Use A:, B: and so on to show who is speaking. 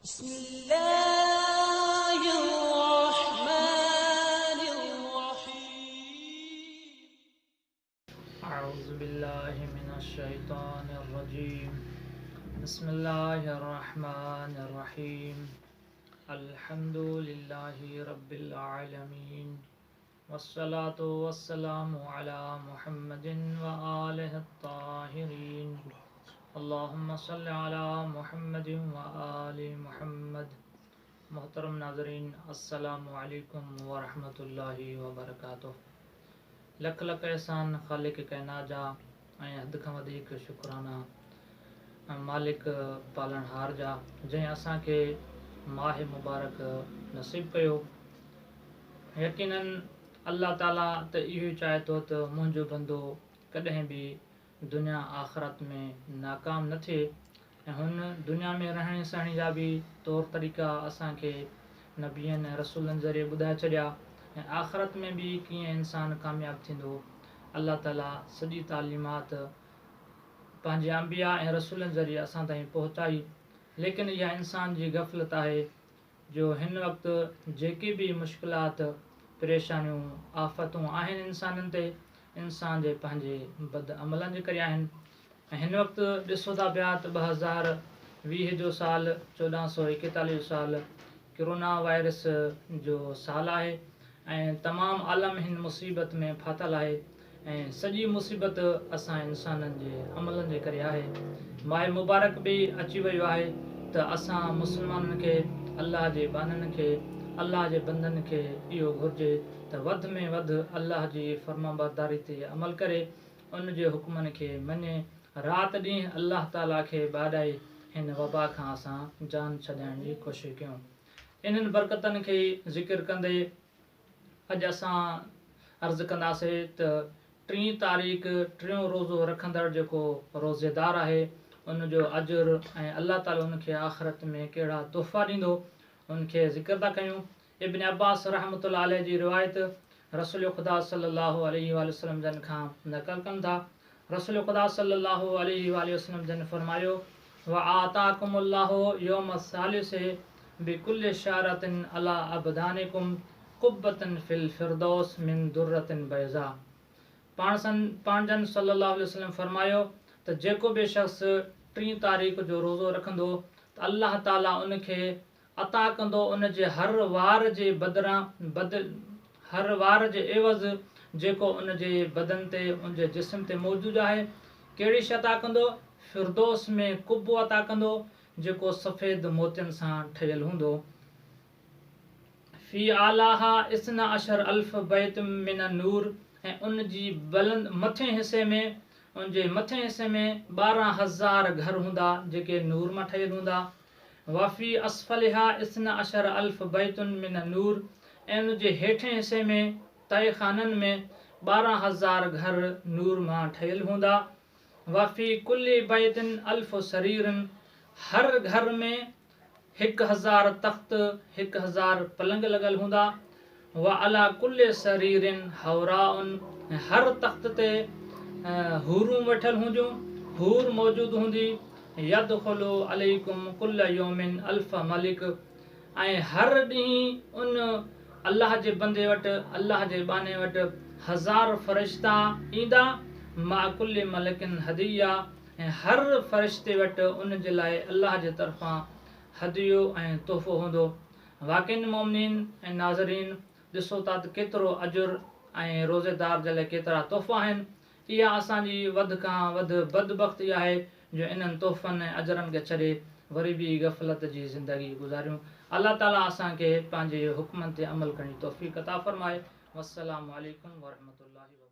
A: بسم الله الرحمن الرحيم.
B: أعوذ بالله من الشيطان الرجيم. بسم الله الرحمن الرحيم. الحمد لله رب العالمين، والصلاة والسلام على محمد وآله الطاهرين. اللهم صل على محمد وآل محمد. محترم ناظرين، السلام عليڪم ورحمة الله وبرڪاته. لک لک احسان خالق ڪائنات جا ۽ حد کان وڌيڪ شڪرانا مالڪ پالڻهار جا، جنهن اسان کي ماهه مبارڪ نصيب ڪيو. يقيناً الله تعاليٰ ته اهو ئي چاهي ٿو ته منهنجو بندو ڪڏهن به دنيا آخرت ۾ ناڪام نه ٿئي، ۽ هن دنيا ۾ رهڻي سهڻي جا به طور طريقا اسان کي نبين ۽ رسولن ذريعي ٻڌائي ڇڏيا، ۽ آخرت ۾ به ڪيئن انسان ڪامياب ٿيندو، الله تعاليٰ سڄي تعليمات پنهنجي انبياء ۽ رسولن ذريعي اسان تائين پهچائي. ليڪن اها انسان جي غفلت آهي جو هن وقت جيڪي به مشڪلات، پريشانيون، آفتون آهن انسانن تي، انسان جي پنهنجي بد عملن جي ڪري آهن. ۽ هن وقت ڏسو ٿا پيا ته 2020 جو سال، 1441 جو سال ڪرونا وائرس جو سال آهي، ۽ تمام عالم هن مصيبت ۾ ڦاٿل آهي، ۽ سڄي مصيبت اسان انسانن جي عملن جي ڪري آهي. ماهه مبارڪ به اچي ويو آهي ته اسان مسلمانن کي، الله جي ٻانهن کي، الله جي بندن کي اهو گهرجي ته وڌ ۾ وڌ الله جي فرمانبرداري تي عمل ڪري، ان جي حڪمن کي مڃي، رات ڏينهن الله تعاليٰ کي ٻاڏائي هن وبا کان اسان جان ڇڏائڻ جي ڪوشش ڪيون. انهن برڪتن کي ئي ذڪر ڪندي اڄ اسان عرض ڪنداسين ته ٽين تاريخ ٽيون روزو رکندڙ جيڪو روزيدار آهي ان جو اجر ۽ الله تعاليٰ ان کي آخرت ۾ ڪهڙا تحفا ڏيندو ان کي ذڪر ٿا ڪيون. ابن عباس رحمة الله عليه جي روايت رسول خدا صلّي الله عليه واٰله وسلّم جن کان نقل ڪن ٿا، رسول خدا صلّي الله عليه واٰله وسلّم جن فرمايو، وآتاڪم الله يوم الثالث بڪل شعرة علي ابدانڪم قبة في الفردوس من درة بيضاء پاڻ پاڻ جن صلّي الله عليه وسلّم فرمايو ته جيڪو به شخص ٽين تاريخ جو روزو رکندو ته الله تعالي ان کي عطا ڪندو ان جي هر وار جي بدران بدل هر وار جي عيوض جيڪو ان جي بدن تي ان جي جسم تي موجود آهي. ڪهڙي شيء عطا ڪندو؟ فردوس ۾ قبو عطا ڪندو جيڪو سفيد موتين سان ٺهيل هوندو. في اعلاها اثنا عشر الف بيت من النور ۽ ان جي بلند مٿين حصي ۾ ان جي مٿين حصي ۾ 12,000 گهر هوندا جيڪي نور مان ٺهيل هوندا. وفي اسفلها اثنا عشر الف بيت من النور ۽ ان جي هيٺين حصي ۾ تهه خانن ۾ 12,000 گهر نور مان ٺهيل هوندا. وفي ڪل بيت الف سرير هر گهر ۾ 1000 تخت، 1000 پلنگ لڳل هوندا. وعلي ڪل سرير حوراء ۽ هر تخت تي حورون ويٺل هونديون، حور موجود هوندي، يدخل عليڪم ڪل يوم الف ملڪ ۽ هر ڏينهن ان الله جي بندي وٽ، الله جي ٻانهي وٽ هزار فرشتا ايندا، مع ڪل ملڪ هديه ۽ هر فرشتي وٽ ان جي لاء الله جي طرفان هديو ۽ تحفو هوندو. واقعن مومنين ۽ ناظرين ڏسو ٿا ته ڪيترو اجر ۽ روزيدار جي لاء ڪيترا تحفا آهن. اها اسان جي وڌ کان وڌ بدبختي آهي جو انهن تحفن ۽ اجرن کي ڇڏي وري به غفلت جي زندگي گذاريون. الله تعالي اسان کي پنهنجي حڪمن تي عمل ڪرڻ جي توفيق عطا فرمائي. والسلام عليڪم ورحمة الله وبرڪاته.